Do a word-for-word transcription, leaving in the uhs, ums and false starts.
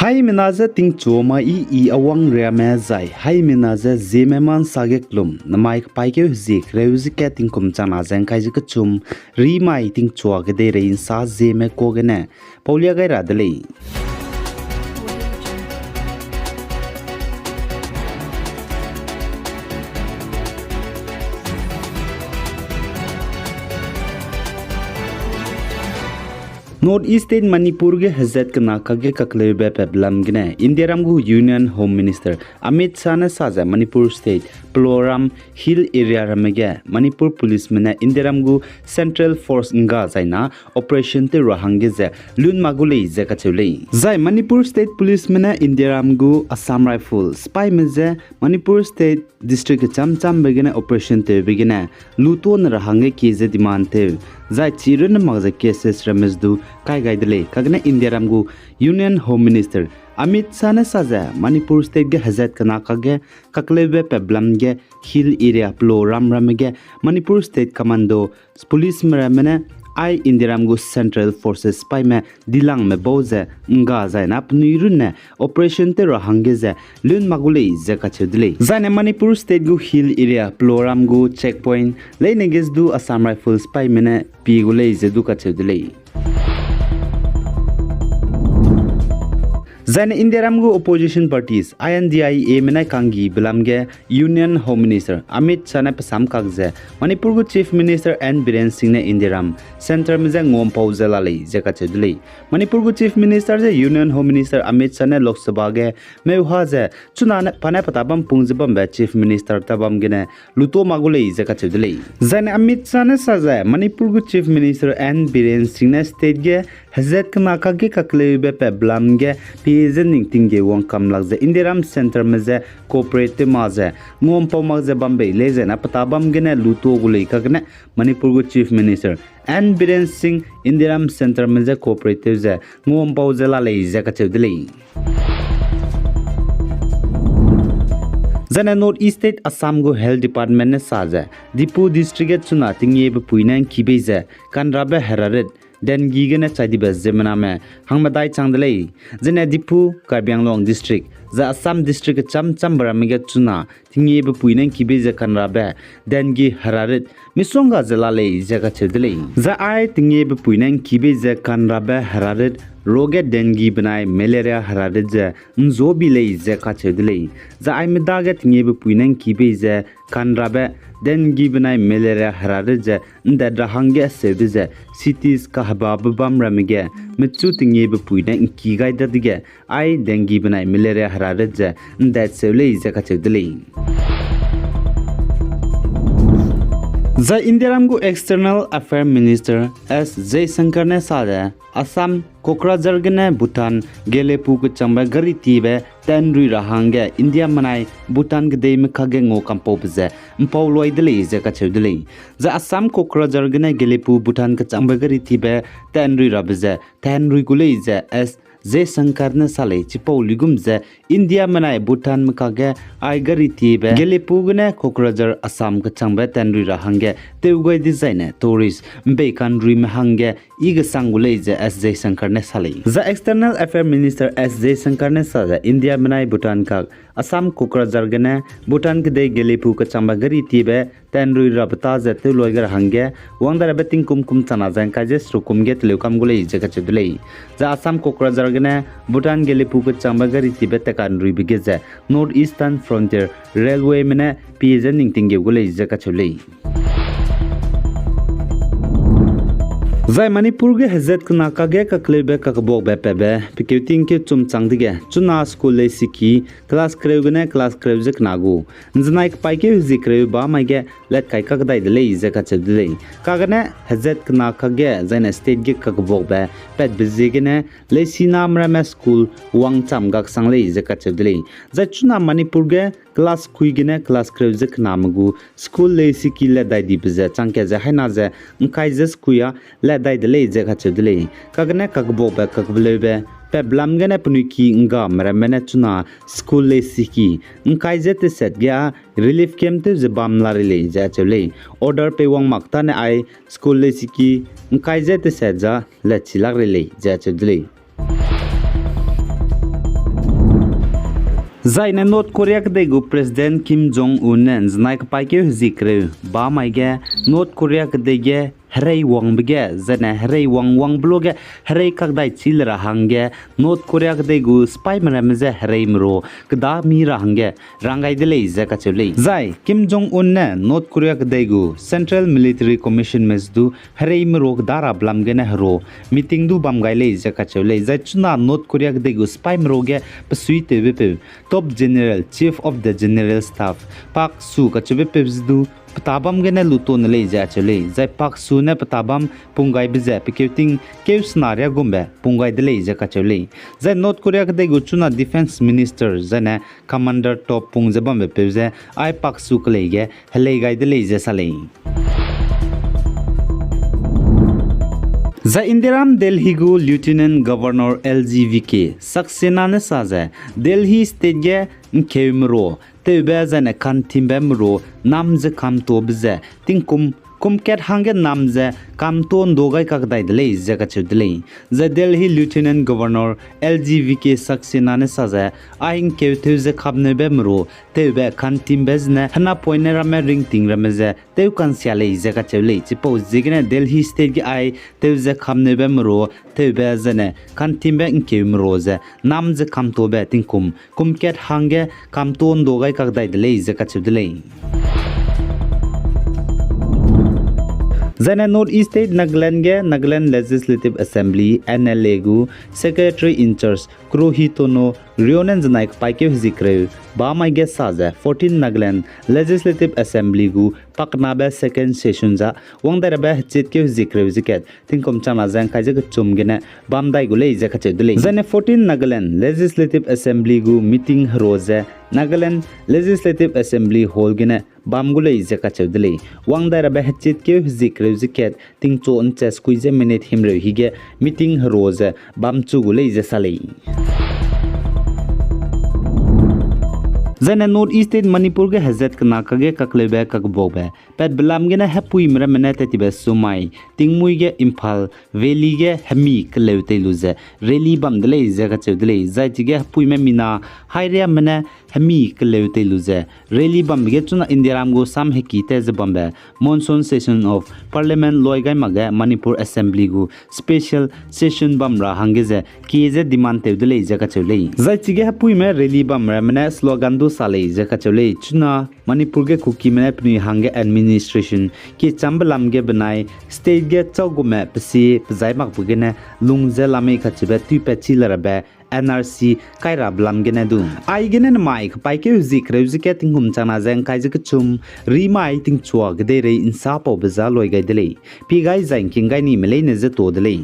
Haimena ze tingchua mai i i awang riame zai, haimena ze Zeme mansa ge kelum, namai kepaîkeu hezie kereu ze kat tingkum changna ze ngkai ze kechum, rimai tingchua kedeirei nsa Zeme kuâ gene paulia gai ra de lei. North East State Manipur ge hezat kena kakge kakleube peblam gene Indiaram gu Union Home Minister Amit Shah ne sa ze Manipur State Ploram Hill Area ramme ge Manipur Policeme ne Indiaram gu Central Force ngga zaina operation tew ra hangge ze lun ma gu lei ze kacheu lei. Zai Manipur State Policeme ne Indiaram gu Assam Rifle sipaime je Manipur State district kecham chambe gene operation tewbe gene lutuâne ra hangge kie ze demand tew, zai chi runne mak ze cases ramme ze du kai gai de lei. Kagene Indiaram gu Union Home Minister Amit Shah ne sa ze Manipur State ge hezat kena kakge kakleube peblam ge Hill Area Ploram ramme ge Manipur State Commando Policeme ramme ne ai Indiaram gu Central Forces sipaime dilangme bau ze ngga zaina penui runne operation tew ra hangge ze lun ma gu lei ze kacheu de lei. Zaine Manipur State gu Hill Area Ploram gu checkpoint leine ge ze du Assam Rifles sipaime ne pie gu lei ze du kacheu de lei. Zaine Indiaram gu opposition parties I N D I A me ne kanggibe lam ge Union Home Minister Amit Shah ne pe sam kak ze Manipur gu Chief Minister N Biren Singh ne Indiaram centreme je nguampau ze la lei ze kacheu de lei. Manipur gu Chief Minister ze Union Home Minister Amit Shah ne Lok Sabha ge meuha ze chuna ne pa ne pe ta bam pung ze bambe Chief Minister ta bam gene lutuâ ma gu lei ze kacheu de lei. Zaine Amit Shah ne sa ze Manipur gu Chief Minister N Biren Singh ne state ge hezat kena kakge kakleube peblam ge pie ze ning tinggeu wangkam lak ze Indiaram centreme je cooperate tew ma ze nguampau mak ze bam bei lei zena pe ta bam gene lutuâ gu lei kagene Manipur gu Chief Minister N Biren Singh Indiaram centreme je cooperate tew ze nguampau ze la lei ze kacheu de lei. Zaine North East State Assam gu Health Department ne sa ze Diphu District ge chuna tingiebe pui ne ngki bei ze kanrabe herarit dengue gene chai dibe ziemmename hangmedai chang de lei. Zene Diphu, Karbi Anglong District ze Assam District kecham chambe ramme ge chuna tingiebe pui ne ngki bei ze kanrabe dengue herarit misongga ze la lei ze kacheu de lei. Zai ai tingiebe pui ne ngki bei ze kanrabe herarit ruage dengue benai malaria herarit ze nzuabi lei ze kacheu de lei. Zai ai medage tingiebe pui ne ngki bei ze kanrabe dengue benai malaria herarit ze ndat ra hangge seube ze cities kahebabe bam ramme ge mechu tingiebe pui ne ngki gai dadege ai dengue benai malaria herarit ze ndat seu lei ze kacheu de lei. Zai Indiaram gu External Affairs Minister S Jaishankar ne sa ze Assam Kokrajhar gene Bhutan Gelephu kechangbe gari tiebe tenrui ra hangge India menai Bhutan kedeime kakge ngua kampaube ze mpau luai de lei ze kacheu de lei. Zai Assam Kokrajhar gene Gelephu Bhutan kechangbe gari tiebe tenrui rabe ze tenrui gu lei ze S Jaishankar ne sa lei. Chipau luigum ze India menai Bhutanme kakge ai gari tiebe Gelephu gene Kokrajhar Assam kechangbe tenrui ra hangge tewgai dezaine tourist mbei kanruime hangge i gesang gu lei ze S Jaishankar ne sa lei. Zai External Affairs Minister S Jaishankar ne sa ze India menai Bhutan kak Assam Kokrajhar gene Bhutan kedei Gelephu kechangbe gari tiebe tenrui rabe ta ze tewluai ge ra hangge wang darabe tingkum kum chana ze ngkai ze seruk kum ge teleu kam gu lei ze kacheu de lei. Zai Assam Kokrajhar gene Bhutan Gelephu kechangbe gari tiebe tekanruibe ge ze North Eastern Frontier Railwayme ne pie ze ning tinggeu gu lei ze kacheu lei. Zai Manipur ge hezat kena kakge kakleube kakbuakbe patbe pe keu tingkeu chum chang dege chuna school leisiki class kereu gene class kereu ze kena gu nzenai kepaîkeu hezie kereu ba mai ge latkai kakdai de lei ze kacheu de lei. Kagene hezat kena kakge zaine state ge kakbuakbe patbe ziegene leisiname ramme school wangcham gaksang lei ze kacheu de lei. Zai chuna Manipur ge class kui gene class kereu ze kename gu school leisiki latdai dibe ze changkat ze haina ze ngkai ze sekui â latdai de lei ze kacheu de lei. Kagene kakbuakbe kakbeleube patbe lam gene penui ki nggame ramme ne chuna school leisiki ngkai ze teset ge â relief camp tew ze bam la rei lei ze acheu lei. Order pei wang mak tane ai school leisiki ngkai ze teset za latchi lak rei lei ze acheu de lei. Zaine North Korea kedei gu President Kim Jong Un ne ’nzenai kepaîkeu hezie kereu bamai ge North Korea kedei ge herei wangbe ge, zaine herei wang wangbe luge herei kakdai chi le ra hangge North Korea kedei gu sipaîme ramme je hereime ru keda mi ra hangge rang gai de lei ze kacheu lei. Zai Kim Jong Un ne North Korea kedei gu Central Military Commissionme du hereime ru keda rabe lam gene heru meeting du bam gai lei ze kacheu lei. Zai chuna North Korea kedei gu sipaîme ru ge pesuitewbe peu, Top General, Chief of the General Staff, Pak Su kacheube peu ze du petabam gene lutone lei ze acheu lei. Zai Pak Su ne petabam punggaibe ze pe keu ting keu sena riâ gumbe punggai de lei ze kacheu lei. Zai North Korea kedei gu chuna Defence Minister zaine Commander Top pung ze bambe peu ze ai Pak Su kelei ge helei gai de lei ze sa lei. Zai Indiaram Delhi gu Lieutenant Governor L G V K Saxena ne sa ze, Delhi State ge ’ngkeume ru tewbe zaine kantimbe meru nam ze kamtobe ze tingkum kum kat hangge nam ze kamto ’ndu gai kakdai de lei ze kacheu de lei. Zai Delhi Lieutenant Governor L G V K Saxena ne sa ze, ai ’ngkeu tew ze kamneube meru tewbe kantimbe zene henapoine ramme ringting ramme ze tew kansia lei ze kacheu lei. Chipau ziegene Delhi State ge ai tew ze kamneube meru tewbe zaine kantimbe ’ngkeume ru ze nam ze kamtobe tingkum kum kat hangge kamto ’ndu gai kakdai de lei ze kacheu de lei. Zaine North East State Nagaland ge Nagaland Legislative Assembly, N L A gu Secretary in Charge Kuro Hitono Rio ne ’nzenai kepaîkeu hezie kereu bamai ge sa ze, fourteen Nagaland Legislative Assembly gu paknabe second session za wang dai rabe hechitkeu hezie kereu ze kat tingkum changna ze ’ngkai ze kechum gene bam dai gu lei ze kacheu de lei. Zaine fourteen Nagaland Legislative Assembly gu meeting heru ze Nagaland Legislative Assembly Hall gene bam gu lei ze kacheu de lei. Wang dai rabe hechitkeu hezie kereu ze kat tingchu ’nche sekui ze minute himreu hige meeting heru ze bam chu gu lei ze sa lei. Zaine North East State Manipur ge hezat kena kage kakleube kakbuakbe patbe lam gene hepuime ramme ne tat tibe sumai tingmuî ge Imphal Valley ge hemi keleu tei lu ze rally bam de lei ze kacheu de lei. Zai chige hepuime mina hairiame ne hemi keleu tei lu ze rally bambe ge chuna Indiaram gu sam heki tat ze bambe Monsoon Session of Parliament loi gai makge Manipur Assembly gu special session bam ra hangge ze kie ze demand tew de lei ze kacheu lei. Zai chige hepuime rally bam ramme ne slogan du sa lei ze kacheu lei. Chuna Manipur ge Kukime ne penui hangge administration kechambe lam ge benai state ge châugume pesi pezai makbe gene lung ze lamei kacheube tuipat chi le rabe N R C kai rabe lam gene du aigene nemai kepaîkeu hezie kereu ze kat tingkum changna ze ’ngkai ze kechum rimai tingchua kedeirei ’nsa paube za loi gai de lei. Pie gai zai ’ngking gai nime leine ze to de lei.